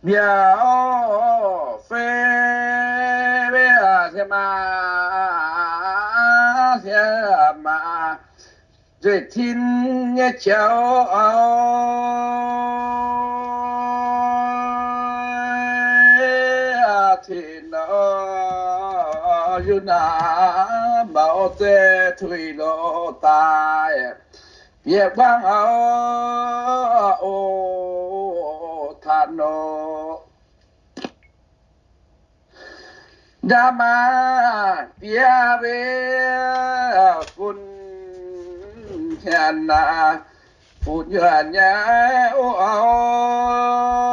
mi'aqv, fei, fei, aa, hie maa, hie maa, nzueic tin nyei jauv, aa, tin nor, yunc naaiv maux zeiz tuix loz daaih, bieqc buangv aqv, o, taux nor. Ndaamv maah, bieqc weih fun hnyangx aac, fun hnyangx nyei o, auv,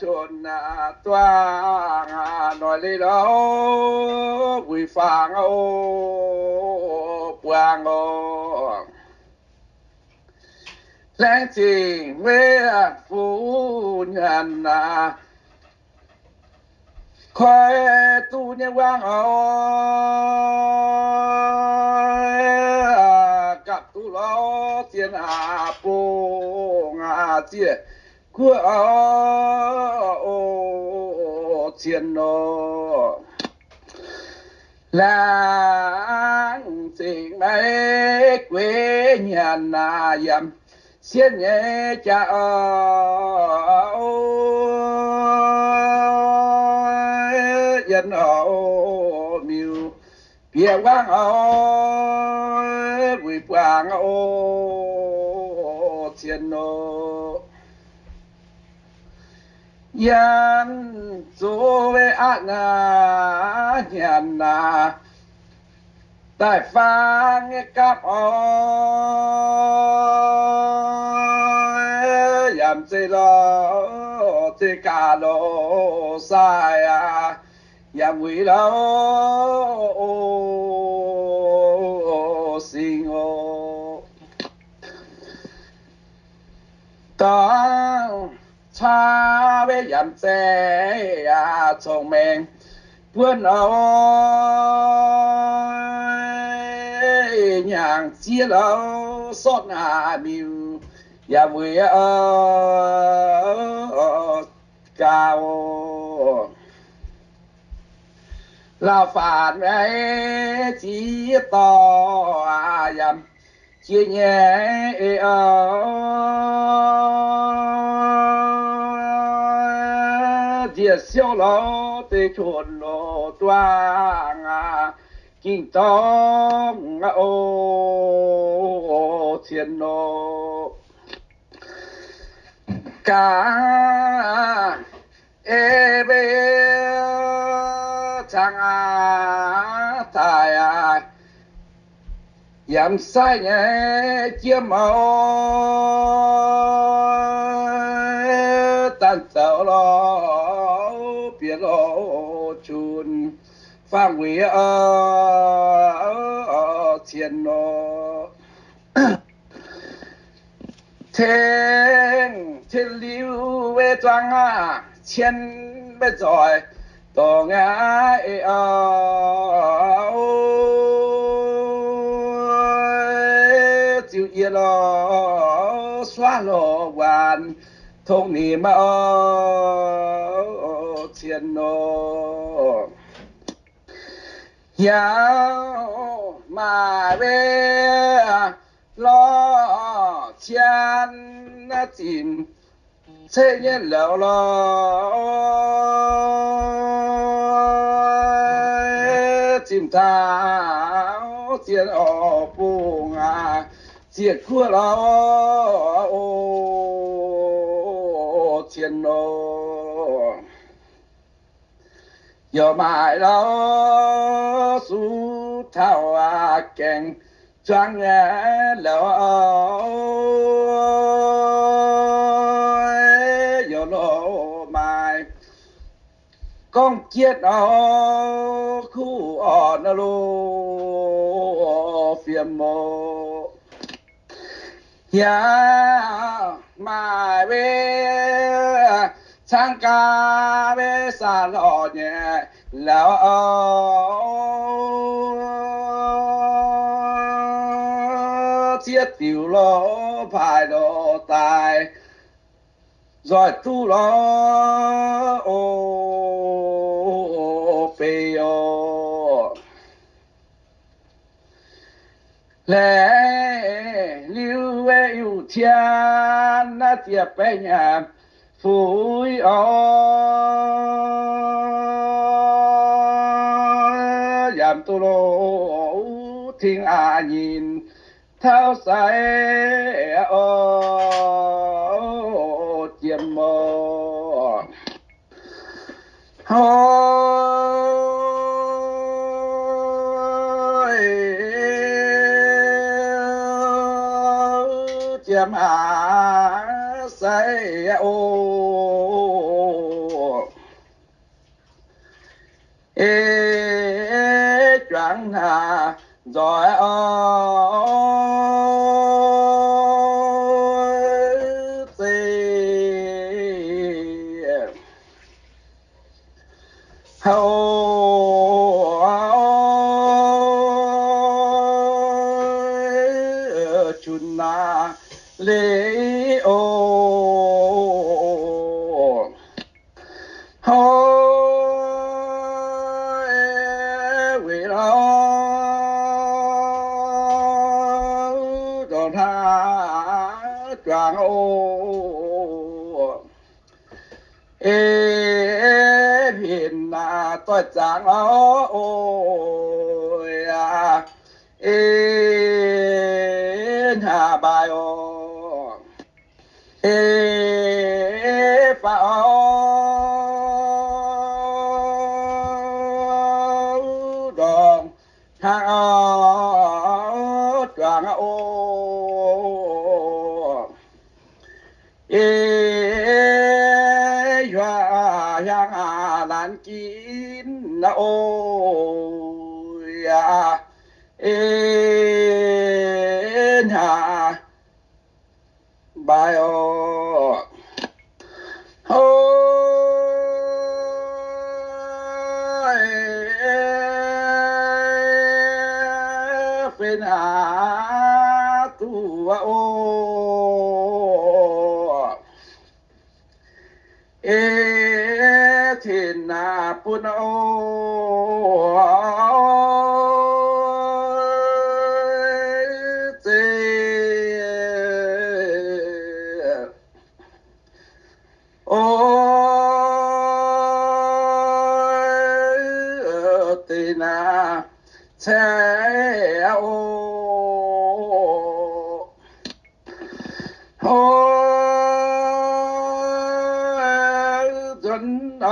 qonx aac, duangh aac, noic leiz lauh, wuic faang o, buangh o. Laengz zingh weih fun hnyangx aac, koi duqv nyei wangv oc, gapv duqv lorz zien aac, bung aac, ziec guoqv oc, o, cien nor. Laengz zingh maiv gueix nyanc aac, yaac siev nyei jaax oc, yienh oc, miuc bieqc wangv oc, wuic buangh oc, cien oc. Yiem zuqc weih aqv naaic, nyanc naaic, daaih faang nyei gapv oc, yaac zeiz lorz, zeiz gaax lorz sai aac, yaac wuic lorz o, singx oc. Dongh caa weih yaac zeiz aac, cong-mengh buonv oc, hnyangx ziex lorz sortv aac, miuc yaac wuic gaax oc. Lauh faanx maiv ziex dorh aac, yaac jiex nyei oc, nziec siouv lorz deix qonx loz duangh aac, ging dorngx oc, cien oc. Gaax ei mbe cangx aac, daic aac, yaac mv saiv nyei jiem oc, daaih zoux lorz bieqc loz junc faang wuic oc, cien oc. Tengx cien liuz weih zuangx aac, cien maiv nzoih dorngx aqv, ziux yie lorz suaav lorz waanc tongx nimc oc, cien oc. Yaac maaih weih lorz cien zinh ceix nyei lorz, zinh taux zien orqc bung aac, ziec guoqv lorz o, cien oc. Yaac maaih lorz suv taux aac gaengh zuangx nyei lorz, yaac lorz maaih gorngv jienv oc, kuv orqc nor loz fiem oc. Yaac maaih weih caangv gaax weih saah lorz nyei lorz, ziex diuc lorz paaix lorz daaih, nzoih duqv lorz o, fei oc. Laengz liuz Iu-Tien naaiv ziepc baeqv nyeic fuix oc. Yaac duqv loz ting aqc nyinh tauv sai oc, jiem oc. Hoi, jiem aqc sai oc. Ei, juangc hnaangx nzoih oc, zeiv houv qunx naaiv leiz oc. Hoi, weic lauh ndortv hnaangx juangc oc. Ei, hinc naaiv doix zaangc oc, oc, aa, ei, hnaangx mbaaix oc. Ei, faaux oc, ndortv hnaangx oc, juangc oc. Ei, hiuang, hiuang laanh ginv oc, aa, ei, hnaangx mbaaix oc. Hoi, fei hnaangx duqv oc. Ei, tin naaiv bun oc, zeiv oc, deix naaiv cai oc. Hoi, nzuonx oc,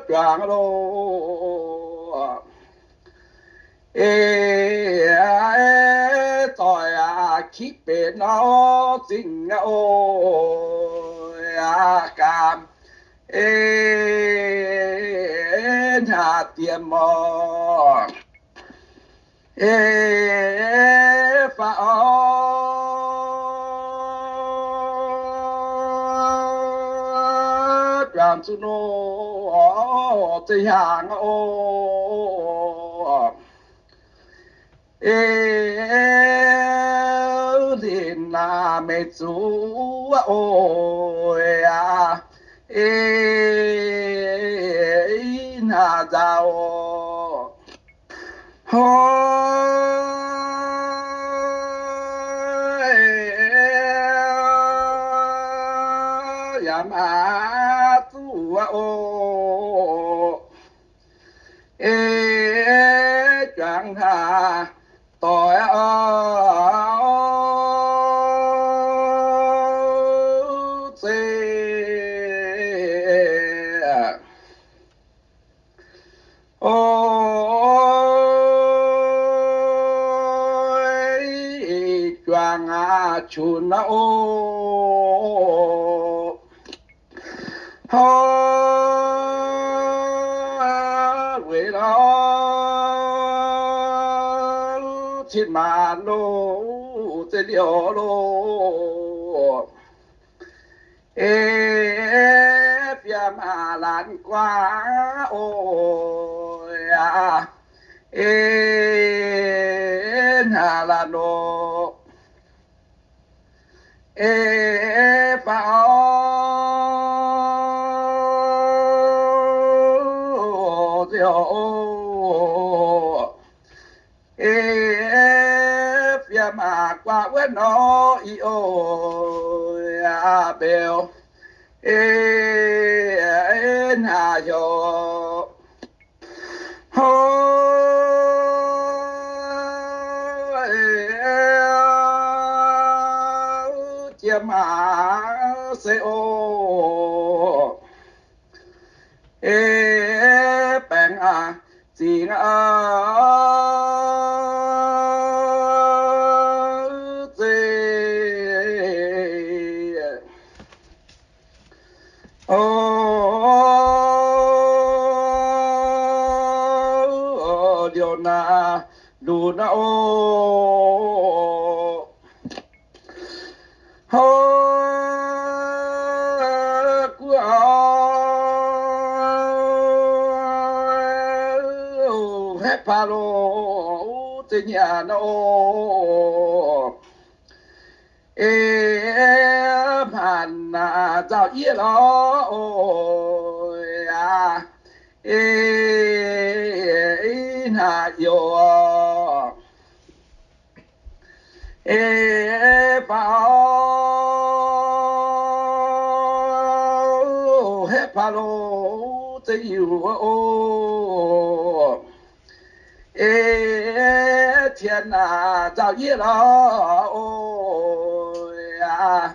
juangc loh. Ei, doic aac, kiv benx oc, zingh oc, aa, gaam, ei, hnaangx diex oc. Ei, faaux oc, juangc zuqc loh, zeiv hiaangx oc. Ei, linc naaiv meic zuqc oc, aa, ei, hnaangx nzaaux oc. Hoi, yaac maiv zuqc oc. Ei, juangc hnaangx doic oc, zeiv oc, juangc aqv, qunx aqv oc. Hoi, weic lauh cin maanc loh, zeiv liouh loh. Ei, fiem aac, laanh guaav oc, aa, ei, hnaangx laanh oc. Ei faaux, ei fiev maac guaax wuov nor i o, aa, mbeux, ei, ei hnav heuc, hov, jiex maac se o. Ei baengh aac, zingx aac, zeiz, o, liouh naaic lunx aac, o. Hov, guv aac, haeqv baac loz, zeiz nyanc nor, o. Ei hmaanc naaic nzauh yiev lorz, o, aa, ei, ei hnav youh, ei faaux, haeqv baac loz, zeiz youh, o. Ei tien naaic nzauh yiev lorz, o, aa,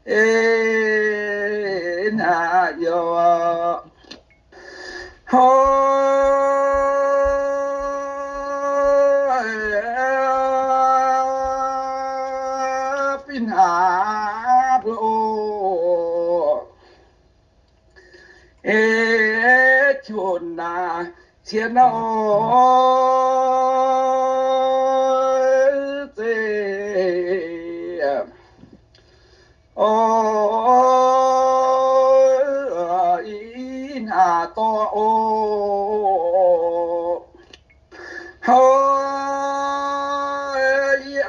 ei hnav youh, hov, fih hnangv mbuo, o. Ei qunx naaic cien nor, o, zeiz, o, i hnav dorh, o. Hov, i, o,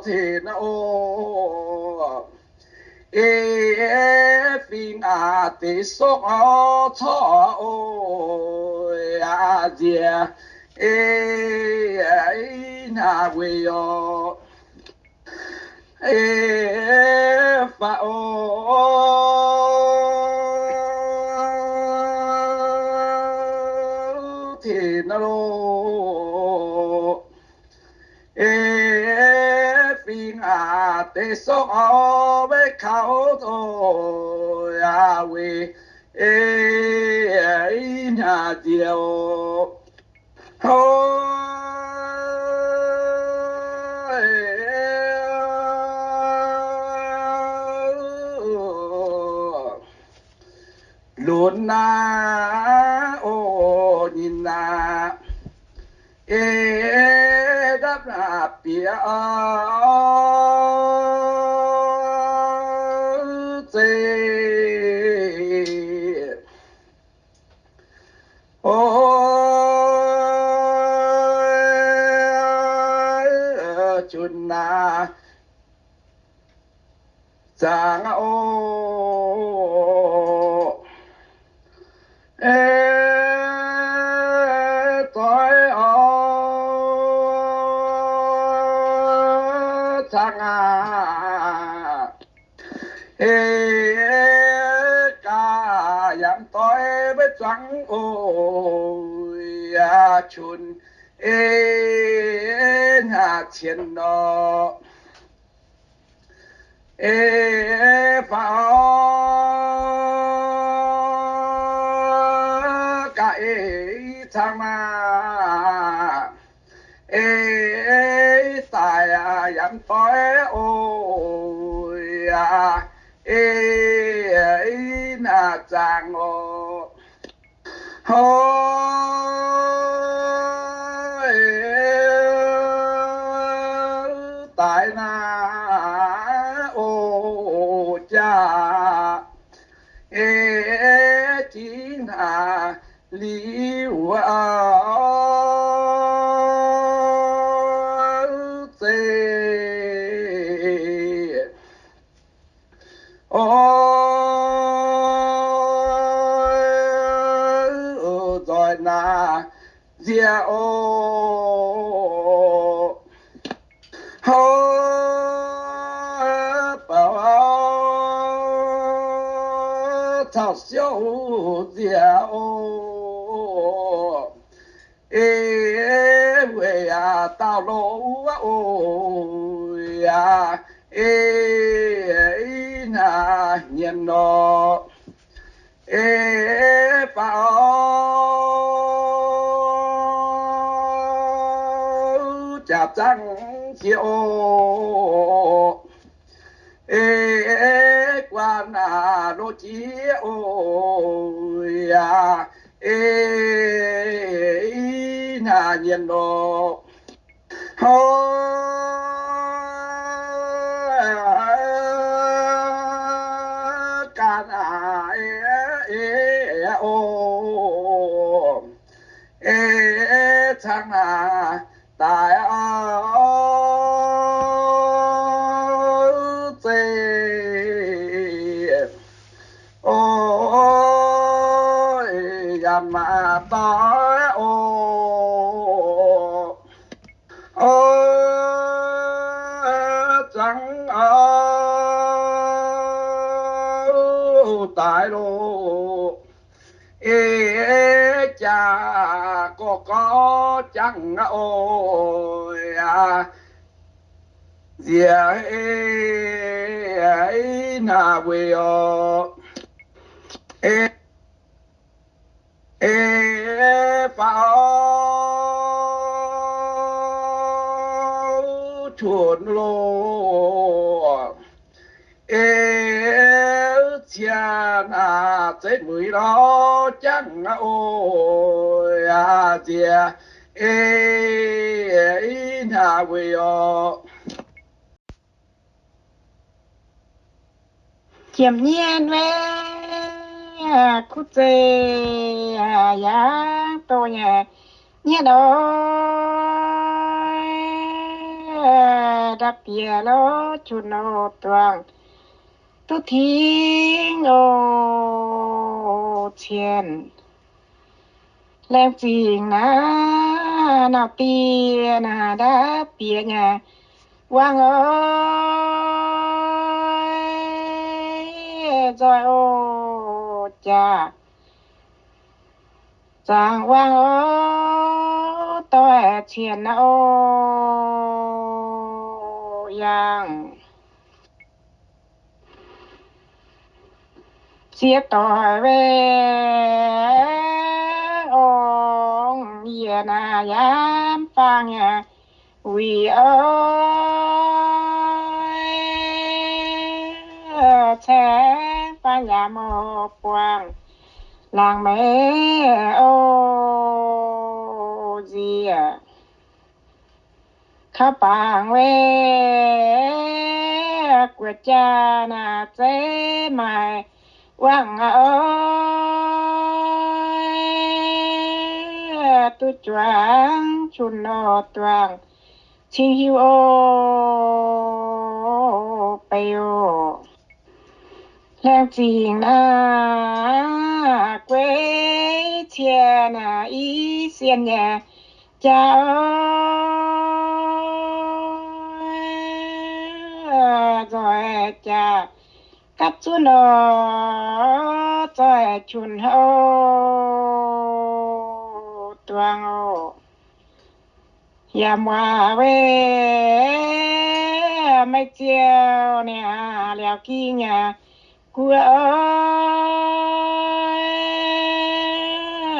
tengx nor, o. Ei fingx aac deix sokv, o, corc, o, aa, nziex, ei, i hnav weic, o. Ei faaux, o, tengx nor, o. Ei fingx aac deix sokv, o, weic kaux, o, aa, weic, ei, i hnav nziex, o. Hov, lunx naaic, o, nyinh naaic, ei ndapv naaic bieqc, o, zeiz, o, qunx naaic zaangc, o, ei doix, o, zaangc aac, ei gaax yangh doix maiv zuangx, o, aa, qunx, ei hnav cien nor, ei faaux, gaax ei cangx maah, ei daic yangh doix, o, aa, ei hnav zaangc, o. Hov, daic naaic, o, jaax, ei jingx hnav liuz, o, doic naaic nziex oc. Hov, baac caux siouv nziex oc. Eix weic yaac dauh loz oc, yaac eix hnangv nyienx nor. Eix faaux jaax zangv jiex oc. Eix guanh naaic loz jiex oc, yaac eix hnangv nyienx nor. Hov, ganh eix oc. Eix cangv naaic daaih zeiv oc, yaac maaih doic oc. Zangv daaih loh, eix jaax gorx gorx jangv oc, yaac nziex eix hnangv weic oc. Eix faaux qunx loh, eix cien naaic zeiv mueiz lorz jangv oc, yaac nziex eix hnangv weic oc. Jiem nyienh wuov, kuv zeiv yaac doh nyei nyienh oc, nda'biex lorz qunx oc, duangc duqv tingx oc, cien. Laengz zingh naaiv, naaiv diex naaiv nda'biex nyei wangc oc, nzoih oc, jaax zaangc wangc oc, doix cien oc, yangh sieqv doic wuov, ong yie naaiv yaac faang nyei, weic oix caengx faang yaac mouz buangh laangz meix oc, nziex kaux bangc wuov, guoqv jaax naaic zeiv maaih wangc oc, duqv juangc qunx oc, duangc cing hiuv oc, beiv oc. Laengz zingh naaiv gueix cien naaiv i sien nyei jaax oc, nzoih jaax gapv zunv oc, zoih qunx oc, duangc oc. Yaac muangx wuov, maiv ziouc niaa liauz ging yaac guoqv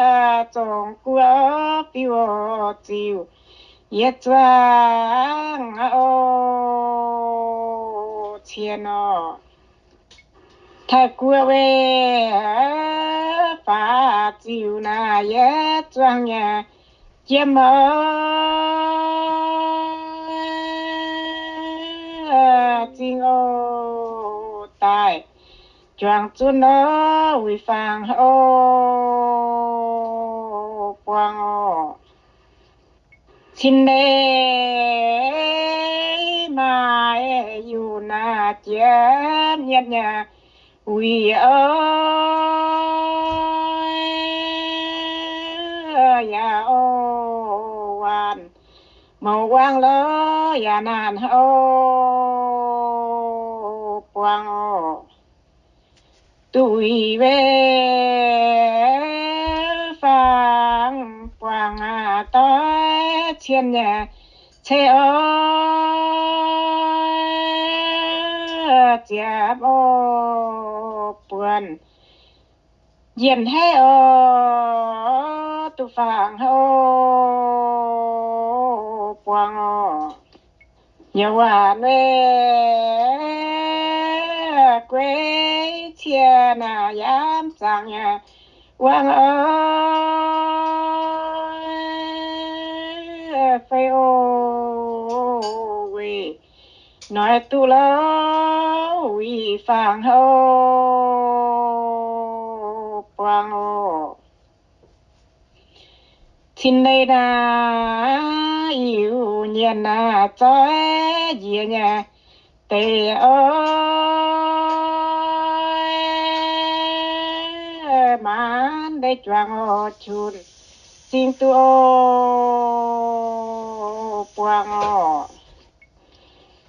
oc, zongc guoqv oc, biuv oc, ziux yie zuangx oc, cien oc. Taaih guoqv wuov, faaux ziux naaic yie zuangx nyei jiem oc, zingh oc, daaih juangc zunv oc, wuic faang oc, buangh oc. Cin leiz maaih yunh naaic jiem nyienh nyei wuic oc, yaac oc waanc, mouc wangv lorz yaac naanc oc buangh oc. Duqv i weic faang buangh aqv, doix cien nyei ceix oc ziepc oc buonc, njien-heiv oc duqv faang oc buangh oc. Yaac waanc weic guei cien naaic yaac zaangc nyei wangv oc fei oc weic noic duqv lorz i faang oc buangh oc. Cin-leiz naaic Iu-Nyienh naaic zoih njiec nyei deix oc, maanc deix juangc oc, qunx zingh duqv oc buangh oc.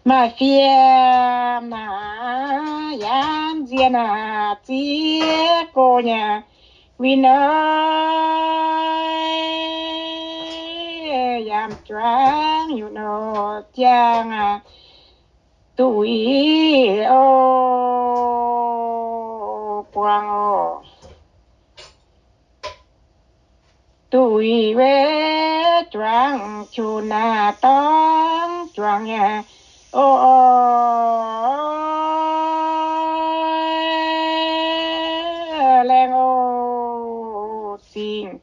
Maaih fiem naaic yaac nziex naaic ziex go nyei win oc, yaac juangc nyutc oc, jangx aqv duqv i oc buangh oc. Duqv i weic juangc qunx naaic dorngx juangc nyei oc, laengz oc zingh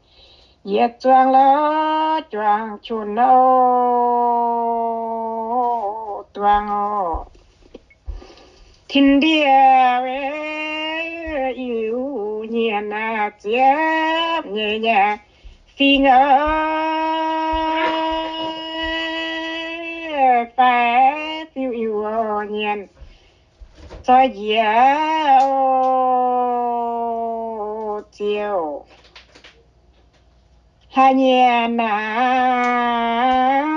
yietc zuangx lorz juangc qunx oc duangx oc. Tin-ndiev weic Iu-Nyienh naaic ziepc nyeic nyei fingx oc, faix fiuv Iu-Nyienh zoih njiec oc ziouc. Hlaax nyienh naaic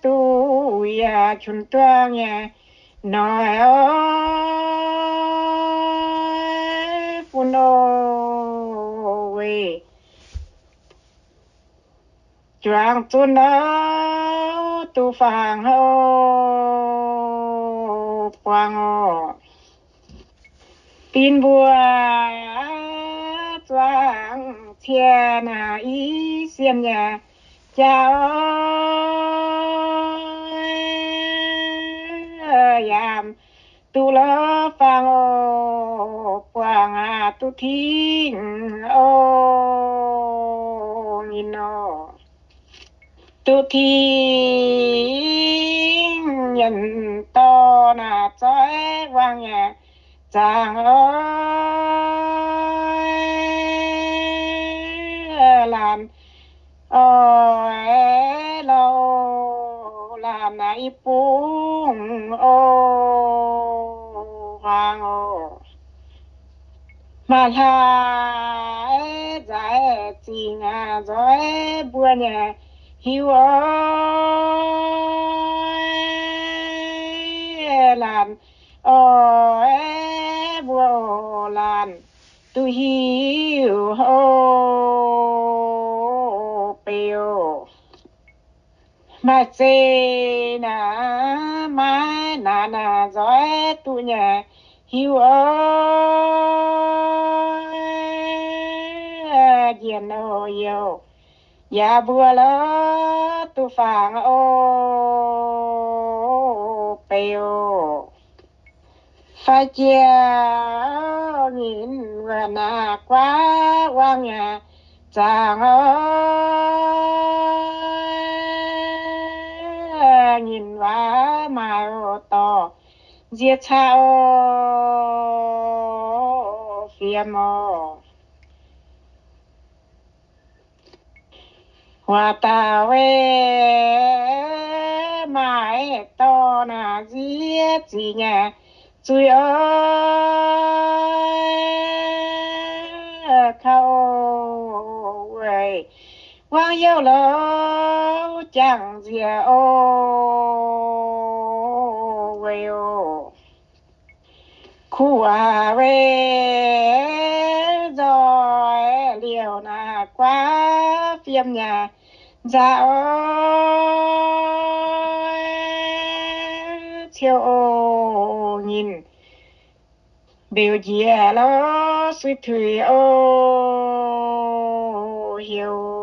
duqv yaac qunx duangv nyei noic oc, fun oc weic juangc zunv oc duqv faang oc buangh oc. Dinx mbuo zuangx cien naaic i sien nyei jaax oc, yaac duqv lorz faang oc buangh aqv duqv tingx oc nyinh oc. Duqv tingx nyienx dorh naaic zoih wangv nyei zaangc oc, laanh oix lorh laanh naaic i bung oc hmuangx oc. Maaih hlaax nzaaix zingh aqv nzoih mbuo nyei hiuv oc, laanh oc mbuo oc laanh duqv hiuv oc beu oc. Maaih zeih naaic maiv naanc naaic nzoih duqv nyei hiuv oc, njien oc youh yaac mbuo lorz duqv faang oc beu oc. Fai jiex nyinh wuonh naaic guaav wangv nyei zaangc oc, nyinh waac maaih oc dorh nziex caqv oc fiem oc. Waac dauh weic maaih dorh naaic nziex zingh nyei zuiz oc, kaux weic Wangv youh lorz jangx nziex o, weic o, kuv waac weic nzoih liouh naaiv guaav fiem nyaah nzaaih oix ciouv o, nyinh mbeux njiec lorz suiv tuix o, heuc